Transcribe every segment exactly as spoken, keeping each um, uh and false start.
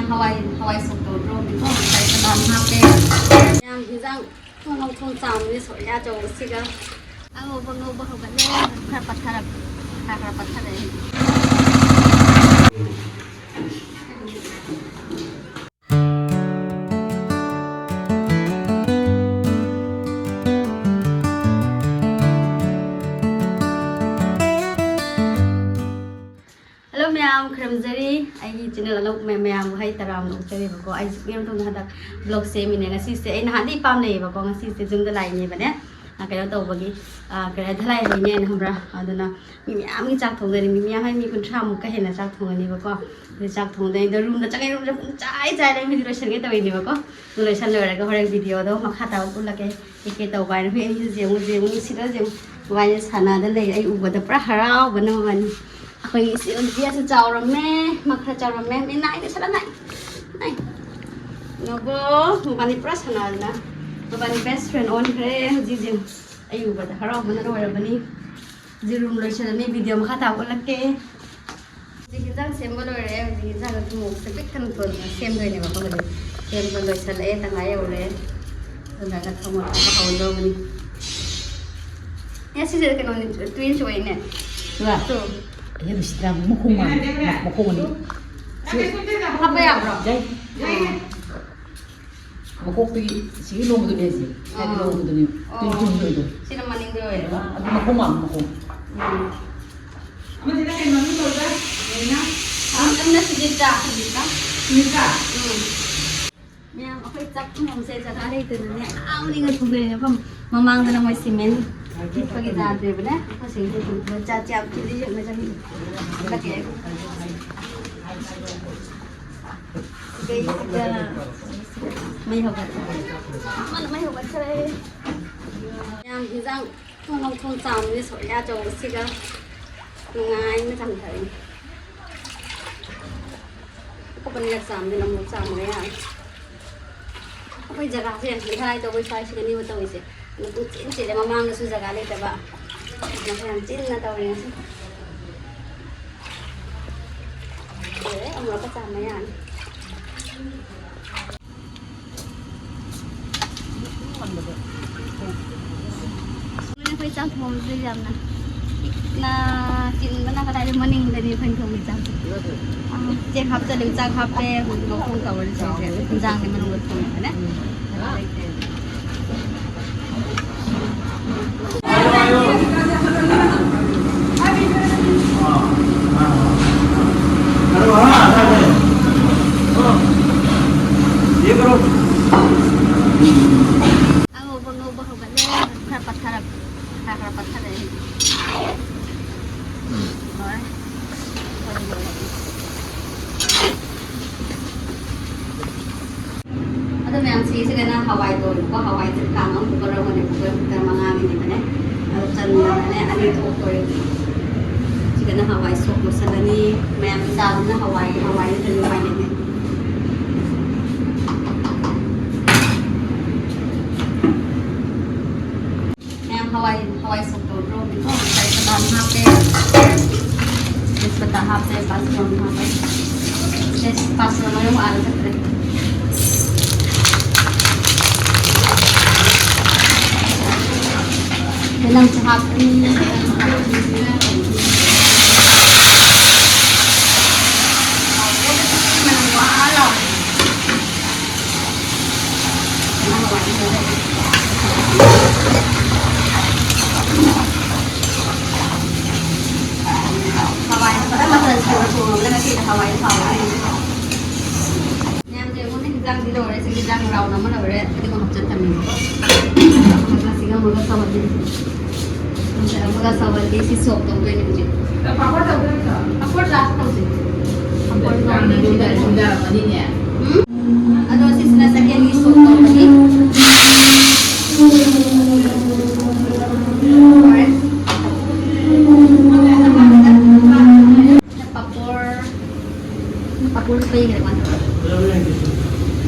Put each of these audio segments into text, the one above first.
ꯍꯋꯥꯏ, ꯍꯋꯥꯏ ꯁꯣꯛ ꯇꯧꯗ꯭ꯔꯣ? ꯉꯁꯥꯏ ꯆꯅꯥ ꯍꯥꯞꯄꯦ꯫ ꯌꯥꯝ ꯍꯤꯟꯖꯥꯡ ꯊꯣꯡ ꯊꯣꯡ ꯆꯥꯝꯕꯅꯤ ꯁꯣꯔꯤꯌꯥ ꯑꯆꯧꯕꯁꯤꯒ꯫ ꯑꯉꯧꯕ ꯉꯧꯕ ꯍꯧꯒꯠꯂꯦ꯫ ꯈꯔ ꯄꯠꯊꯔꯛ-, ꯈꯔ ꯈꯔ ꯄꯠꯊꯔꯛꯑꯦ꯫ ꯍꯜꯂꯣ ꯃꯌꯥꯝ, ꯈꯨꯔꯨꯝꯖꯔꯤ꯫ ꯑꯩꯒꯤ ꯆꯦꯅꯦꯜ ꯑꯅꯧꯕ ꯃꯌꯥꯝꯕꯨ ꯍꯩ ꯇꯔꯥꯝꯅ ꯑꯣꯛꯆꯔꯤꯕꯀꯣ꯫ ꯑꯩꯁꯦ ꯀꯨꯏꯔꯕ ꯃꯇꯨꯡꯗ ꯍꯟꯗꯛ ꯕ꯭ꯂꯣꯛ ꯁꯦꯝꯃꯤꯅꯦ꯫ ꯉꯁꯤꯁꯦ ꯑꯩ ꯅꯍꯥꯟꯗꯒꯤ ꯄꯥꯝꯅꯩꯌꯦꯕꯀꯣ꯫ ꯉꯁꯤꯁꯦ ꯌꯨꯝꯗ ꯂꯥꯛꯏꯅꯦꯕꯅꯦ꯫ ꯑ, ꯀꯩꯅꯣ ꯇꯧꯕꯒꯤ, ꯑ, ꯀꯩꯅꯣ, ꯙꯂꯥꯏ ꯍꯧꯏꯅꯦꯅ ꯈꯪꯕ꯭ꯔꯥ? ꯑꯗꯨꯅ ꯃꯤ ꯃꯌꯥꯝꯒꯤ ꯆꯥꯛ ꯊꯣꯡꯗꯣꯏꯅꯤ꯫ ꯃꯤ ꯃꯌꯥꯝ ꯍꯥꯏ ꯃꯤ ꯀꯨꯟꯊ꯭ꯔꯥꯃꯨꯛꯀ ꯍꯦꯟꯅ ꯆꯥꯛ ꯊꯣꯡꯒꯅꯤꯕꯀꯣ꯫ ꯑꯗꯨ ꯆꯥꯛ ꯊꯣꯡꯗꯣꯏꯅꯤ꯫ ꯑꯗꯣ ꯔꯨꯝꯗ ꯆꯪꯉꯦ, ꯔꯨꯝꯁꯦ ꯄꯨꯡ ꯆꯥꯏ ꯆꯥꯏꯔꯦ꯫ ꯃꯤꯗꯤ ꯂꯣꯏꯁꯟꯒꯦ ꯇꯧꯔꯤꯅꯦꯕꯀꯣ꯫ ꯑꯗꯨ ꯂꯣꯏꯁꯟ ꯂꯣꯏꯔꯒ ꯍꯣꯔꯦꯟ ꯚꯤꯗꯤꯑꯣꯗꯣ ꯃꯈꯥ ꯇꯥꯕ ꯎꯠꯂꯛꯀꯦ꯫ ꯀꯩꯀꯩ ꯇꯧꯕ ꯍꯥꯏꯅ꯫ ꯍꯨꯏ ꯑꯅꯤꯁꯤ ꯌꯦꯡꯉꯨ, ꯌꯦꯡꯉꯨ, ꯅꯨꯡꯁꯤꯗ꯭ꯔꯥ ꯌꯦꯡꯉꯨ꯫ ꯃꯕꯥꯅꯤ ꯁꯥꯟꯅꯗ ꯂꯩ꯫ ꯑꯩ ꯎꯕꯗ ꯄꯨꯔꯥ ꯍꯔꯥꯎꯕꯅ ꯃꯕꯥꯅꯤ꯫ ꯑꯩꯈꯣꯏꯒꯤ ꯏꯆꯦ ꯑꯣꯂꯤꯕꯤꯌꯥꯁꯨ ꯆꯥꯎꯔꯝꯃꯦ, ꯃꯥ ꯈꯔ ꯆꯥꯎꯔꯝꯃꯦ꯫ ꯃꯤ ꯅꯥꯏ ꯂꯣꯏꯁꯜꯂ ꯅꯥꯏ꯫ ꯅꯥꯏ꯫ ꯅꯣꯕꯣ, ꯃꯕꯥꯅꯤ ꯄꯨꯔꯥ ꯁꯥꯟꯅꯗꯅ꯫ ꯃꯕꯥꯅꯤ best friend ꯑꯣꯟꯈ꯭ꯔꯦ ꯍꯧꯖꯤꯛ ꯍꯧꯖꯤꯛ꯫ ꯑꯩ ꯎꯕꯗ ꯍꯔꯥꯎꯕꯅ ꯂꯣꯏꯔꯕꯅꯤ꯫ ꯍꯧꯖꯤꯛ ꯔꯨꯝ ꯂꯣꯏꯁꯜꯂꯅꯤ, ꯚꯤꯗꯤꯑꯣ ꯃꯈꯥ ꯇꯥꯕ ꯎꯠꯂꯛꯀꯦ꯫ ꯍꯧꯖꯤꯛ ꯍꯤꯟꯖꯥꯡ ꯁꯦꯝꯕ ꯂꯣꯏꯔꯦ꯫ ꯍꯧꯖꯤꯛ ꯍꯤꯟꯖꯥꯡꯗꯣ ꯊꯨꯝ ꯃꯣꯔꯣꯛꯁꯦ ꯄꯤꯛ ꯊꯟꯅ ꯊꯣꯡꯉꯒ ꯁꯦꯝꯗꯣꯏꯅꯦꯕꯀꯣ꯫ ꯍꯧꯖꯤꯛ ꯁꯦꯝꯕ ꯂꯣꯏꯁꯜꯂꯛꯑꯦ, ꯇꯪꯈꯥꯏ ꯌꯧꯔꯦ꯫ ꯑꯗꯨꯅ ꯊꯥꯎ ꯃꯣꯔꯣꯛ ꯍꯥꯞꯄ ꯍꯧꯔꯗꯧꯕꯅꯤ꯫ ꯑꯦ, ꯁꯤꯁꯦ ꯀꯩꯅꯣꯅꯤ, twins ꯑꯣꯏꯅꯦ꯫ ꯁꯤꯔꯥ? ꯇꯨ꯫ ꯑꯩ ꯅꯨꯡꯁꯤꯠꯇ ꯃꯈꯣꯡ ꯃꯥꯜꯂꯦ꯫ ꯃꯈꯣꯡ ꯑꯅꯤ꯫ ꯁꯤ ꯍꯥꯞꯄ ꯌꯥꯕ꯭ꯔꯣ? ꯌꯥꯏ꯫ ꯑꯣ꯫ ꯃꯀꯣꯛꯇꯒꯤ ꯁꯤꯒꯤ ꯂꯣꯡꯕꯗꯨꯅꯦ ꯁꯤ꯫ ꯁ꯭ꯋꯥꯏꯗ ꯑꯥ꯫ ꯂꯣꯡꯕꯗꯨꯅꯦ꯫ ꯑꯣ꯫ Twins ꯑꯣꯏꯗꯣ꯫ ꯁꯤꯅ ꯃꯅꯤꯡꯗ ꯑꯣꯏꯔꯦꯕ꯫ ꯑꯗꯨ ꯃꯈꯣꯡ ꯃꯥꯜꯂꯦ, ꯃꯈꯣꯡ꯫ ꯎꯝ꯫ ꯑꯃꯁꯤꯅ ꯀꯩ ꯃꯃꯤꯡ ꯀꯧꯕ? ꯂꯩꯅ? ꯑꯝ-, ꯑꯃꯅ ꯁꯨꯖꯤꯇꯥ꯫ ꯁꯨꯖꯤꯇꯥ? ꯁꯨꯖꯤꯇꯥ? ꯎꯝ꯫ ꯃꯌꯥꯝ, ꯑꯩꯈꯣꯏ ꯆꯥꯛ ꯊꯣꯡꯐꯝꯁꯦ ꯖꯒꯥ ꯂꯩꯇꯗꯅꯅꯦ, ꯑꯥ ꯃꯅꯤꯡꯗ ꯊꯣꯡꯗꯣꯏꯅꯦ꯫ ꯃꯐꯝ ꯃꯃꯥꯡꯗꯅ ꯃꯣꯏ ꯁꯤꯃꯦꯟ ꯍꯤꯞꯄꯒꯤ ꯌꯥꯗ꯭ꯔꯦꯕꯅꯦ꯫ ꯑꯩꯈꯣꯏ ꯁꯤꯗ ꯊꯣꯡꯕ ꯆꯥꯛ ꯌꯥꯝ ꯊꯤꯅ ꯌꯦꯡꯅ ꯆꯪꯉꯤ꯫ ꯍꯟꯗꯛꯀꯤ ꯑꯩ ꯁꯤꯗꯩꯁꯤꯗ ꯃꯩ ꯍꯧꯒꯠꯂꯦ꯫ ꯑꯃꯅ ꯃꯩ ꯍꯧꯒꯠꯈ꯭ꯔꯦ꯫ ꯃꯌꯥꯝ, ꯍꯤꯟꯖꯥꯡ ꯊꯣꯡ ꯊꯣꯡ ꯆꯥꯝꯕꯅꯤ ꯁꯣꯔꯤꯌꯥ ꯑꯆꯧꯕꯁꯤꯒ꯫ ꯅꯨꯡꯉꯥꯏꯅ ꯆꯥꯝꯊꯔꯅꯤ꯫ ꯑꯇꯣꯞꯄꯅ ꯆꯥꯝꯗꯅ ꯑꯃꯨꯛ ꯆꯥꯝꯃꯒ ꯌꯥꯔꯦ꯫ ꯑꯩꯈꯣꯏ ꯖꯒꯥꯁꯦ ꯌꯥꯝ ꯊꯤ ꯍꯥꯏ ꯇꯧꯕ ꯁ꯭ꯋꯥꯏꯁꯤꯗꯅꯦꯕ ꯇꯧꯔꯤꯁꯦ꯫ ꯑꯗꯨ ꯄꯨꯡꯆꯤꯟ ꯆꯤꯜꯂꯦ, ꯃꯃꯥꯡꯗꯁꯨ ꯖꯒꯥ ꯂꯩꯇꯕ꯫ ꯃꯈꯣꯏ ꯌꯥꯝ ꯆꯤꯟꯅ ꯇꯧꯔꯦ ꯉꯁꯤ꯫ ꯂꯣꯏꯔꯦ, ꯑꯃꯨꯔꯛꯀ ꯆꯥꯝꯕ ꯌꯥꯅꯤ꯫ ꯑꯩꯈꯣꯏ ꯆꯥꯛ ꯊꯣꯡꯕꯁꯦ ꯌꯥꯝꯅ ꯄꯤꯛꯅ ꯆꯤꯟꯕꯅ ꯀꯗꯥꯏꯗ ꯃꯅꯤꯡꯗꯅꯤ ꯑꯩꯈꯣꯏꯅ ꯊꯣꯡꯉꯤ ꯆꯥꯛꯁꯦ꯫ ꯑꯥ, ꯆꯦꯡ ꯍꯥꯞꯆꯜꯂꯤ, ꯆꯥꯛ ꯍꯥꯞꯄꯦ, ꯍꯧꯖꯤꯛ ꯃꯈꯣꯡ ꯇꯧꯔꯅꯤ ꯁꯤꯁꯦ꯫ ꯏꯟꯖꯥꯡꯗꯤ ꯃꯅꯨꯡꯗ ꯊꯣꯡꯉꯦꯕꯅꯦ꯫ ꯑꯉꯧꯕ ꯉꯧꯕ ꯍꯧꯒꯠꯂꯦ꯫ ꯈꯔ ꯄꯠꯊꯔꯛ-, ꯈꯔ ꯈꯔ ꯄꯠꯊꯔꯛꯑꯦ꯫ ꯂꯣꯏꯔꯦ꯫ ꯑꯗꯣ ꯃꯌꯥꯝ, ꯁꯤꯁꯤꯒꯅ ꯍꯋꯥꯏ ꯇꯣꯏꯀꯣ, ꯍꯋꯥꯏꯁꯦ ꯀꯥꯡ ꯑꯃ ꯄꯨꯈꯠꯂꯝꯒꯅꯤ, ꯄꯨꯈꯠ ꯂꯤꯇꯔ ꯃꯉꯥꯒꯤꯅꯦꯕꯅꯦ꯫ ꯑꯗꯣ ꯆꯟꯗꯅꯅꯦ ꯑꯅꯤ ꯊꯣꯛꯇꯣꯔꯦ꯫ ꯁꯤꯒꯅ ꯍꯋꯥꯏ ꯁꯣꯛ ꯂꯣꯏꯁꯤꯜꯂꯅꯤ꯫ ꯃꯌꯥꯝ ꯆꯥꯕꯅ ꯍꯋꯥꯏ, ꯍꯋꯥꯏ ꯅꯠꯇ꯭ꯔꯗꯤ ꯎꯄꯥꯏ ꯂꯩꯇꯦ꯫ ꯃꯌꯥꯝ ꯍꯋꯥꯏ, ꯍꯋꯥꯏ ꯁꯣꯛ ꯇꯧꯗ꯭ꯔꯣ? ꯉꯁꯥꯏ ꯕꯗꯥꯝ ꯍꯥꯞꯄꯦ, ꯇꯦꯖꯄꯇꯥ ꯍꯥꯞꯄꯦ, ꯄꯥꯁꯐꯣꯔꯟ ꯍꯥꯞꯄꯦ꯫ ꯇꯦꯖ-, ꯄꯥꯁꯐꯣꯔꯟ ꯃꯔꯨ ꯑꯥꯗ ꯆꯠꯈ꯭ꯔꯦ꯫ ꯆꯅꯝꯁꯨ ꯍꯥꯞꯄꯅꯤ꯫ ꯃꯅꯝ ꯋꯥ ꯂꯥꯎꯔꯦ꯫ ꯍꯋꯥꯏ ꯃꯈꯜ ꯃꯊꯦꯜ ꯁꯨꯅ ꯊꯣꯡꯉꯕꯅꯤꯅ ꯉꯁꯤꯗꯤ ꯍꯋꯥꯏ ꯊꯥꯎ ꯉꯧꯔꯤꯅꯦ꯫ ꯃꯌꯥꯝꯁꯦ ꯑꯩꯉꯣꯟꯗ ꯍꯤꯟꯖꯥꯡꯗꯤ ꯂꯣꯏꯔꯦ, ꯁꯤꯒꯤ ꯍꯤꯟꯖꯥꯡ ꯔꯥꯎꯟ ꯑꯃ ꯂꯣꯏꯔꯦ, ꯑꯗꯨꯒ ꯍꯥꯞꯆꯤꯟ ꯊꯝꯃꯤꯅꯦꯀꯣ꯫ ꯑꯃꯒ ꯁꯤꯒ ꯑꯃꯒ ꯁꯧꯍꯟꯗꯣꯏꯅꯤ꯫ ꯑꯃꯒ ꯁꯧꯍꯜꯂꯤ, ꯁꯤ ꯁꯣꯛ ꯇꯧꯗꯣꯏꯅꯤ ꯍꯧꯖꯤꯛ꯫ ꯄꯥꯄꯣꯔ ꯇꯧꯗꯣꯏ ꯅꯠꯇ꯭ꯔꯣ? ꯄꯥꯄꯣꯔ ꯂꯥꯁ ꯇꯧꯁꯤ꯫ ꯄꯥꯄꯣꯔ ꯇꯧꯗꯣꯏꯅꯤ꯫ ꯁꯤꯗ ꯁꯤꯡꯖꯔꯛꯄꯅꯤꯅꯦ꯫ ꯎꯝ? ꯑꯗꯣ ꯁꯤꯁꯤꯅ ꯁꯦꯀꯦꯟꯒꯤ ꯁꯣꯛ ꯇꯧꯕꯅꯤ꯫ ꯂꯣꯏꯔꯦ꯫ ꯄꯥꯄꯣꯔ, ꯄꯥꯄꯣꯔ ꯄꯩꯒ꯭ꯔꯦ ꯃꯥ꯫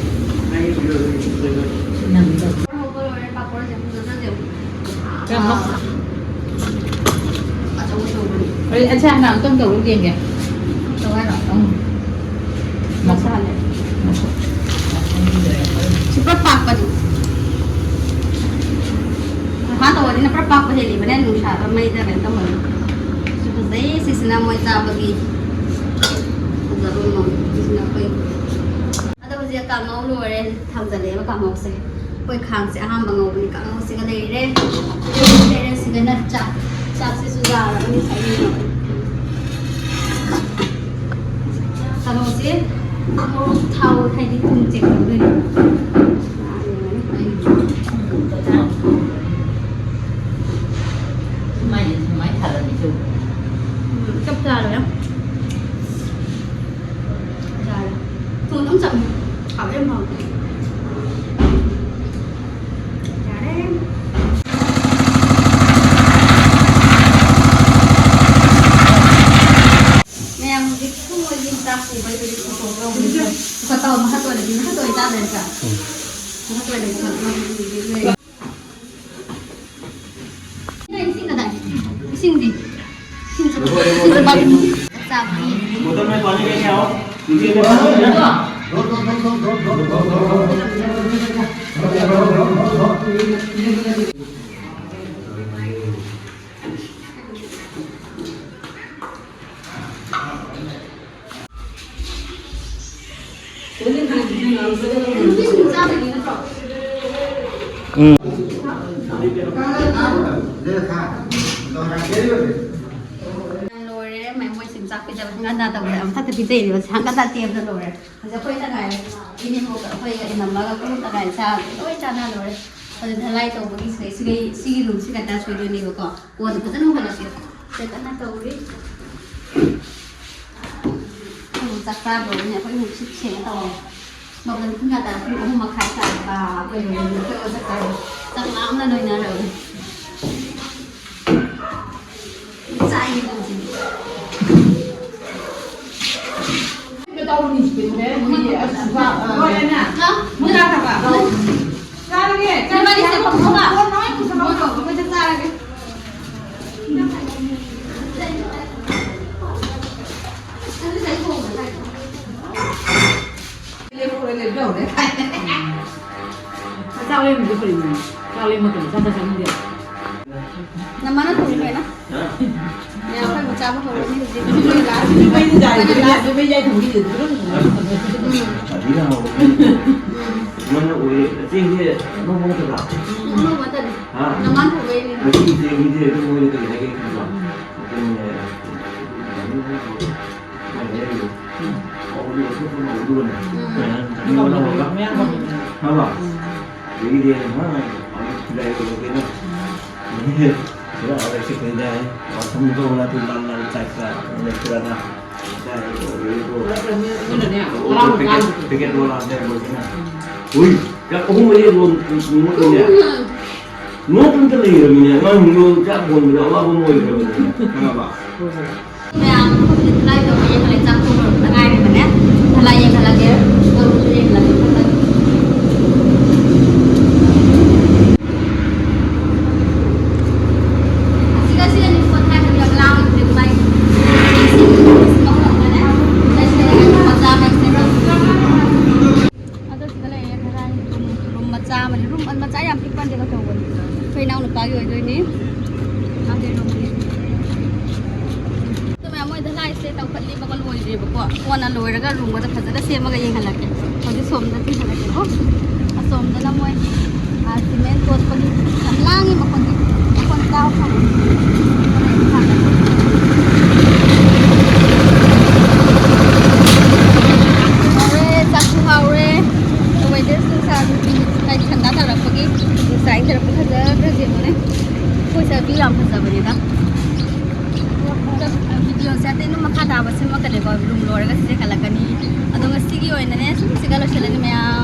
ꯄꯥꯄꯣꯔ ꯍꯧꯕ ꯂꯣꯏꯔꯦ, ꯄꯥꯄꯣꯔꯁꯦ ꯐꯖꯅ ꯌꯦꯡꯉꯨ꯫ ꯀꯔꯝꯕ? ꯑꯥ, ꯑꯆꯧ ꯑꯆꯧꯕꯅꯤ꯫ ꯑꯩ ꯑꯁꯤ ꯍꯥꯟꯅ ꯑꯝꯇꯪ ꯇꯧꯔꯒ ꯌꯦꯡꯒꯦ꯫ ꯇꯧ ꯍꯥꯏꯔꯣ? ꯎꯝ꯫ ꯃꯁꯥꯅꯦ꯫ ꯃꯩꯗ ꯀꯩꯅꯣ ꯇꯧꯍꯜꯂꯣ꯫ ꯁꯤ ꯐꯖꯩ꯫ ꯁꯤꯁꯤꯅ ꯃꯣꯏ ꯆꯥꯕꯒꯤ ꯐꯖꯕ ꯃꯑꯣꯡ꯫ ꯁꯤꯁꯤꯅ ꯑꯩꯈꯣꯏ꯫ ꯑꯗꯣ ꯍꯧꯖꯤꯛ ꯀꯥꯡꯉꯧ ꯂꯣꯏꯔꯦ꯫ ꯊꯥꯡꯖꯜꯂꯛꯑꯦꯕ ꯀꯥꯡꯉꯧꯁꯦ꯫ ꯑꯩꯈꯣꯏ ꯈꯥꯡꯁꯦ ꯑꯍꯥꯟꯕ ꯉꯧꯕꯅꯤ꯫ ꯀꯥꯡꯉꯧꯁꯤꯒ ꯂꯩꯔꯦ꯫ ꯂꯩꯔꯦ꯫ ꯁꯤꯒꯅ ꯆꯥꯛ꯫ ꯆꯥꯛꯁꯤꯁꯨ ꯌꯥꯔꯕꯅꯤ ꯉꯁꯥꯏ ꯉꯧꯕꯅꯤ꯫ ꯀꯥꯡꯉꯧꯁꯦ ꯊꯥꯎ ꯍꯥꯏꯗꯤ ꯊꯨꯝ ꯆꯦꯛ ꯇꯧꯗꯣꯏꯅꯦ꯫ ꯃꯥꯏꯗꯤ ꯁꯨꯃꯥꯏꯅ ꯊꯥꯔꯝꯃꯤꯁꯨ꯫ ꯎꯝ, ꯆꯞ ꯆꯥꯔꯦ꯫ ꯌꯥꯔꯦ꯫ ꯊꯨꯝ ꯑꯗꯨꯝ ꯆꯝꯃꯦ꯫ ꯍꯥꯎꯗꯤ ꯌꯥꯝ ꯍꯥꯎꯋꯦ꯫ ꯌꯥꯔꯦ꯫ ꯃꯌꯥꯝ ꯍꯧꯖꯤꯛ ꯄꯨꯡ ꯑꯣꯏꯕꯤ ꯆꯥꯛ ꯊꯣꯡꯕꯩ ꯍꯧꯖꯤꯛ ꯊꯣꯡꯗꯧꯕꯅꯤ꯫ ꯃꯈꯥ ꯇꯧ, ꯃꯈꯥ ꯇꯣꯏꯂꯦꯠꯇꯤ, ꯃꯈꯥ ꯇꯣꯏꯂꯦꯠ ꯆꯥꯗ꯭ꯔꯦ ꯆꯥꯛ꯫ ꯎꯝ꯫ ꯃꯈꯥ ꯇꯣꯏꯂꯦꯠ ꯆꯥꯛ꯫ ꯏꯁꯤꯡꯗꯤ? ꯏꯁꯤꯡꯁꯨ, ꯏꯁꯤꯡꯁꯨ ꯕꯥꯠꯔꯨꯝ ꯆꯥꯕꯒꯤ꯫ बोतल में पानी लेके आओ। ꯎꯝ꯫ ꯂꯣꯏꯔꯦ꯫ ꯃꯣꯏ ꯃꯣꯏꯁꯤꯡ ꯆꯥꯛ ꯄꯤꯖꯕ ꯍꯪꯒꯥꯟꯗ ꯇꯧꯕꯗ ꯃꯊꯛꯇ ꯄꯤꯖꯩꯅꯦꯕ꯫ ꯍꯪꯒꯥꯟꯗ ꯇꯦꯕꯗ ꯂꯣꯏꯔꯦ꯫ ꯍꯧꯖꯤꯛ ꯑꯩꯈꯣꯏ ꯇꯉꯥꯏ꯫ ꯏꯅꯦꯝꯕꯣꯛꯀ ꯑꯩꯈꯣꯏꯒ ꯏꯅꯝꯃꯒ ꯑꯩꯈꯣꯏ ꯇꯉꯥꯏ ꯆꯥꯕ ꯂꯣꯏ ꯆꯥꯅ ꯂꯣꯏꯔꯦ꯫ ꯑꯗꯨ ꯙꯂꯥꯏ ꯇꯧꯕꯒꯤ ꯁꯤꯗꯩ ꯁꯤꯒꯤ, ꯁꯤꯒꯤ ꯔꯨꯝꯁꯤ ꯈꯛꯇ ꯁꯣꯏꯗꯣꯏꯅꯦꯕꯀꯣ꯫ ꯀꯣꯟꯅ ꯐꯖꯅ ꯍꯣꯡꯒꯠꯂꯛꯀꯦ꯫ ꯁꯤꯗ ꯀꯟꯅ ꯇꯧꯔꯤ꯫ ꯑꯩꯈꯣꯏ ꯆꯥꯛ ꯆꯥꯗ꯭ꯔꯕꯅꯤꯅ ꯑꯩꯈꯣꯏ ꯑꯃꯨꯛ ꯁꯤꯠ ꯁꯦꯡꯅ ꯇꯧꯔꯦ꯫ ꯃꯥꯄꯜ ꯄꯨꯡ ꯀꯌꯥ ꯇꯥꯔꯦ? ꯄꯨꯡ ꯑꯍꯨꯝ ꯃꯈꯥꯏ ꯇꯥꯔꯦ꯫ ꯕꯥ, ꯑꯩꯈꯣꯏ ꯂꯣꯏꯔꯦ꯫ ꯑꯩꯈꯣꯏ ꯆꯥꯛ ꯆꯥꯔꯦ꯫ ꯆꯥꯛ ꯂꯥꯝꯅ ꯂꯣꯏꯅꯔꯕꯅꯤ꯫ ꯆꯥꯛ ꯌꯦꯟꯁꯥꯡꯁꯤꯗꯤ꯫ ꯂꯣꯏꯔꯦꯅ? ꯃꯣꯏ ꯆꯥꯈ꯭ꯔꯕ? ꯆꯥꯔꯒꯦ꯫ ꯅꯕꯥꯅꯤꯁꯦ ꯐꯝꯃꯣꯕ꯫ ꯐꯣꯟ ꯅꯣꯏ ꯄꯨꯁꯜꯂꯛꯑꯣ꯫ ꯑꯩꯈꯣꯏ ꯆꯥꯛ ꯆꯥꯔꯒꯦ꯫ ꯆꯥꯛ ꯂꯦꯝꯕꯗꯣ ꯀꯔꯤꯅꯣ? ꯆꯥꯛ ꯂꯦꯝꯕꯗꯣ ꯆꯥꯛ ꯆꯥꯅꯤꯡꯗꯦ꯫ ꯅꯃꯥꯅ ꯊꯣꯡꯉꯤꯔꯣ? ꯍꯥ? ꯃꯌꯥꯝ ꯑꯩꯈꯣꯏ ꯃꯆꯥ ꯑꯃ ꯍꯧꯔꯅꯤ ꯍꯧꯖꯤꯛ꯫ ꯃꯩꯗꯤ ꯌꯥꯏ, ꯃꯩ ꯌꯥꯏ, ꯃꯩ ꯌꯥꯏ ꯊꯣꯡꯕꯤꯗꯨꯗꯤ꯫ ꯎꯝ꯫ ꯑꯗꯨꯅ ꯍꯥꯎꯕꯅꯤ꯫ ꯎꯝ꯫ ꯃꯅ ꯑꯣꯏꯌꯦ꯫ ꯆꯦꯡꯁꯦ ꯑꯅꯧꯕ ꯅꯠꯇꯕ꯭ꯔꯥ? ꯎꯝ, ꯑꯅꯧꯕ ꯅꯠꯇꯅꯤ꯫ ꯍꯥ? ꯅꯃꯥꯅ ꯊꯣꯡꯕꯩꯅꯦ꯫ ꯉꯁꯤꯒꯤ ꯆꯦꯡꯁꯤꯗꯤ ꯑꯗꯨꯝ ꯃꯣꯏꯗ ꯀꯔꯤ ꯍꯥꯏꯒꯦ ꯈꯪꯕ꯭ꯔꯥ? ꯎꯝ꯫ ꯑꯗꯨꯅꯦ꯫ ꯃꯥꯏ ꯍꯥꯏꯔꯤꯗꯣ꯫ ꯎꯝ꯫ ꯍꯥꯎꯕꯅꯤ, ꯑꯣꯟꯊꯣꯛꯄ ꯍꯥꯎꯕꯗꯨꯒꯅꯦ꯫ ꯎꯝ꯫ ꯃꯌꯥꯝ ꯆꯥꯅꯤꯡꯕꯅ ꯍꯧꯔꯒ꯫ ꯃꯌꯥꯝ ꯍꯥꯎꯕꯅꯤ꯫ ꯍꯥꯏꯕ? ꯎꯝ꯫ ꯑꯗꯒꯤꯗꯤ ꯑꯩꯅ ꯍꯥ, ꯑꯃꯨꯛ ꯈꯤꯇꯪ ꯇꯧꯔꯒꯦꯅ꯫ ꯈꯔ ꯍꯥꯏꯔꯛꯁꯤ ꯀꯩꯗ ꯍꯥꯏ꯫ ꯋꯥꯊꯨꯝ ꯇꯧꯔ ꯇꯨ ꯂꯥꯡ ꯂꯥꯡ ꯆꯥꯛ ꯆꯥ ꯂꯩꯇ꯭ꯔꯒ꯫ ꯄꯨꯔꯛꯈ꯭ꯔꯕꯅꯤꯅ ꯑꯗꯨꯅꯅꯦ, ꯉꯔꯥꯡ ꯄꯦꯀꯦꯠ, ꯆꯥꯗ꯭ꯔꯁꯨ ꯄꯦꯀꯦꯠ ꯕꯣꯔꯥ ꯂꯩꯔꯝꯃꯣꯏꯗꯅ꯫ ꯎꯏ, ꯆꯥꯛ ꯑꯍꯨꯝ ꯃꯔꯤ ꯂꯣꯟ-, ꯂꯣꯟ-, ꯂꯣꯟ-, ꯅꯣꯠ ꯑꯝꯇ ꯂꯩꯔꯝꯃꯤꯅꯦ꯫ ꯑꯉꯥꯡꯁꯤꯡꯗꯣ ꯆꯥꯛ ꯊꯣꯡꯕꯗ ꯑꯋꯥꯕ ꯑꯃ ꯑꯣꯏꯈ꯭ꯔꯕꯅꯤꯅꯦ꯫ ꯈꯪꯉꯕ? ꯃꯌꯥꯝ ꯈꯨꯠꯁꯦ ꯈꯨꯠꯂꯥꯏ ꯇꯧꯕ ꯌꯦꯡꯈꯠꯂꯦ, ꯆꯥꯛ ꯊꯣꯡ ꯂꯣꯏꯔꯛꯄꯗ ꯉꯥꯏꯔꯤꯕꯅꯦ꯫ ꯈꯨꯠꯂꯥꯏ ꯌꯦꯡꯈꯠꯂꯒꯦ, ꯇꯧꯕꯁꯨ ꯌꯦꯡꯈꯠꯂꯒꯦ, ꯈꯨꯠꯂꯥꯏ꯫ ꯑꯁꯤꯒ ꯁꯤꯒ ꯅꯤꯄꯣꯠ ꯍꯥꯏꯕꯗꯤ ꯌꯥꯝ ꯂꯥꯡꯉꯦ ꯍꯧꯖꯤꯛ ꯈꯨꯠꯂꯥꯏ꯫ ꯃꯆꯥ ꯑꯃ extend ꯇꯧꯕꯤꯔꯣ꯫ ꯑꯗꯣ ꯁꯤꯗ ꯂꯩꯔꯦ ꯈꯔ room, room ꯃꯆꯥ ꯑꯃꯅꯤ꯫ Room ꯃꯆꯥ ꯌꯥꯝ ꯄꯤꯛꯄ ꯅꯠꯇꯦ, ꯑꯆꯧꯕꯅꯤ꯫ ꯑꯩꯈꯣꯏ ꯏꯅꯥꯎꯅꯨꯄꯥꯒꯤ ꯑꯣꯏꯗꯣꯏꯅꯤ꯫ ꯃꯥꯒꯤ roomꯅꯤ꯫ ꯑꯗꯣ ꯃꯌꯥꯝ ꯃꯣꯏ ꯙꯂꯥꯏꯁꯦ ꯇꯧꯈꯠꯂꯤꯕꯒ ꯂꯣꯏꯗ꯭ꯔꯤꯕꯀꯣ꯫ ꯀꯣꯟꯅ ꯂꯣꯏꯔꯒ roomꯒꯗ ꯐꯖꯅ ꯁꯦꯝꯃꯒ ꯌꯦꯡꯍꯜꯂꯛꯀꯦ꯫ ꯍꯧꯖꯤꯛ ꯁꯣꯝꯗ ꯆꯤꯡꯍꯜꯂꯛꯀꯦꯀꯣ꯫ ꯑꯁꯣꯝꯗꯅ ꯃꯣꯏ, ꯑ, cement ꯇꯣꯠꯄꯒꯤ ꯌꯥꯝ ꯂꯥꯡꯉꯤ ꯃꯈꯣꯟꯗꯤ꯫ ꯃꯈꯣꯟ ꯇꯥꯕ ꯐꯪꯉꯦ꯫ ꯍꯥꯎꯔꯦ, ꯆꯥꯛꯁꯨ ꯍꯥꯎꯔꯦ꯫ Weatherꯁꯨ ꯅꯨꯡꯁꯥ ꯍꯥꯏꯗꯤ ꯊꯟꯗꯥ ꯇꯥꯔꯛꯄꯒꯤ ꯅꯨꯡꯁꯥ ꯏꯪꯊꯔꯛꯄ ꯐꯖꯈ꯭ꯔ ꯌꯦꯡꯉꯨꯅꯦ꯫ ꯑꯩꯈꯣꯏ ꯁꯤꯗ view ꯌꯥꯝ ꯐꯖꯕꯅꯤꯗ꯫ Videoꯁꯦ ꯑꯇꯩ ꯑꯗꯨꯝ ꯃꯈꯥ ꯇꯥꯕ ꯁꯦꯝꯃꯛꯀꯅꯤꯀꯣ꯫ Room ꯂꯣꯏꯔꯒ ꯁꯤꯗ ꯍꯜꯂꯛꯀꯅꯤ꯫ ꯑꯗꯣ ꯉꯁꯤꯒꯤ ꯑꯣꯏꯅꯅꯦ ꯁꯨꯝ ꯁꯤꯗ ꯂꯣꯏꯁꯤꯜꯂꯅꯤ ꯃꯌꯥꯝ꯫